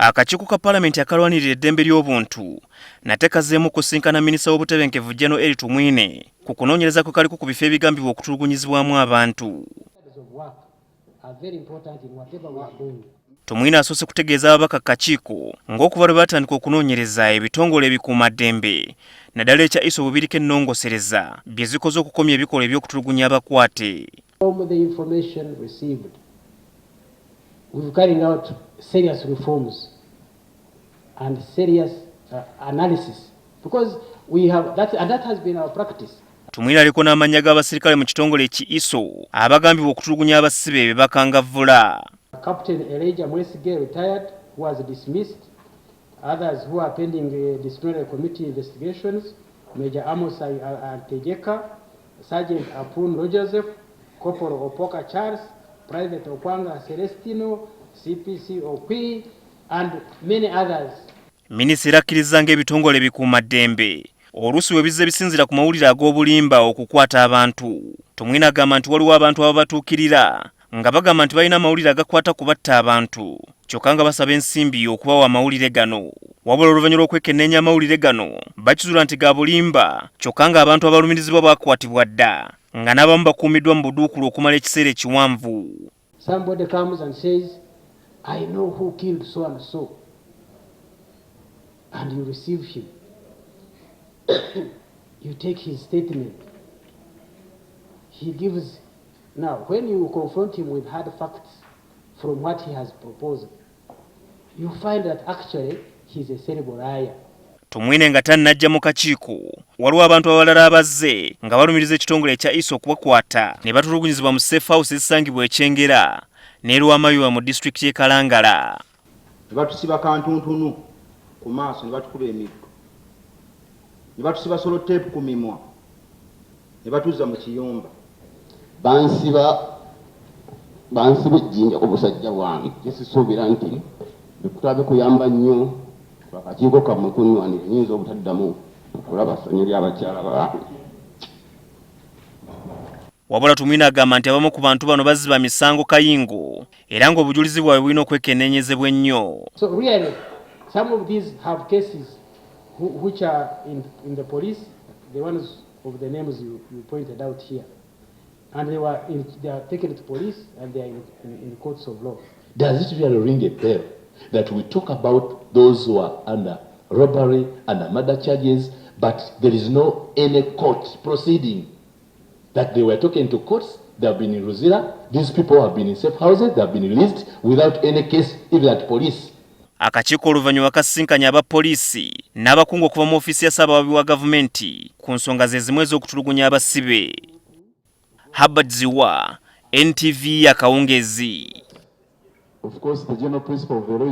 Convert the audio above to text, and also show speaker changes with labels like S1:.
S1: Akakiiko ka Palamenti akalwanirira eddembe ly'obuntu nate kazzeemu okusinkana minisita w'obutebenkevu, General Elly Tumwine, ku kunoonyereza kwe kaliko ku bifo ebigambibwa okutulugunyizibwamu abantu. Tumwine asoose kutegeeza ababaka kakiiko ng'okuva lwe baatandika okunoonyereza, ebitongole ebikuumaddembe, naddala ekya ISO, bubiriko ennongosereza bye zikoze okukomya ebikolwa eby'okutulugunya abakwate.
S2: From the information received, we've carrying out serious reforms and serious analysis because we have that, and that has been our practice.
S1: Tumwine aliko n'amannya g'abasirikale mu kitongole ki ISO abagambibwa okutulugunya abasibe be bakangavvula.
S2: Captain Elijah Mwesige, retired, who was dismissed. Others who are pending disciplinary committee investigations, Major Amos Antegeka, Sergeant Apun Joseph, Corporal Opoka Charles, Private Okwanga Celestino, CPC Okwi, and many others.
S1: Minisita era akkiriza ng'ebitongole ebikuumaddembe oluusi we bizze bisinzira ku mawulire ag'obulimba okukwata abantu. Tumwine agamba nti waliwo abantu ababatuukirira nga bagamba nti balina amawulire agakwata ku batta abantu, kyokka nga basaba ensimbi okubawa amawulire gano. Wabula oluvannyuma lw'okwekenneenya amawulire gano, bakizuula nti ga bulimba, kyokka ng'abantu abalumirizibwa bakwatibwa dda, nga n'abamu bakuumiddwa mu buduukulu okumala ekiseera ekiwanvu.
S2: Somebody comes and says, "I know who killed so and so." And you receive him. You take his statement. He gives. Now, when you confront him with hard facts from what he has proposed, you find that actually he's a terrible liar.
S1: Tumwine nga tannajja mu kakiiko, waliwo abantu abalala abazze nga balumiriza ekitongole ekya ISO okubakwata ne batulugunyizibwa mu safe house ezisangibwa e Kyengera n'e Lwamayiwa mu disitulikiti y'e Kalangala.
S3: Ne batusiba kantuntunu ku maaso, ne batukuba emiggo, ne batusiba sellotape ku mimwa, ne batuzza mu kiyumba.
S4: Bansiba, bansiba ejjinja ku busajja bwange. Kyesisuubira nti bikutaba bikuyamba nnyo akakiiko kammwe kunnwanira, nyinza obutaddamu kulaba ssanyu ly'abakyala bange.
S1: Wabula Tumwine agamba nti abamu ku bantu bano bazziba misango kayingo era ng'obujulizi bwabwe bulina okwekenneenyezebwa ennyo.
S2: So really, some of these have cases which are in the police, the ones of the names you pointed out here. And they are taken to police and they are in courts of law.
S5: Does it really ring a bell that we talk about those who are under robbery and murder charges, but there is no any court proceeding? That they were taken to courts, they have been in Luzira, these people have been in safe houses, they have been released without any case, even at police.
S1: Akakiiko oluvannyuma kasisinkanye aba poliisi n'abakungu okuva mu ofiisi ya Ssaabawaabi wa gavumenti ku nsonga ze zimu ez'okutulugunya abasibe. Habert Ziwa, NTV, akawungeezi.
S5: Of course, the general principle of the law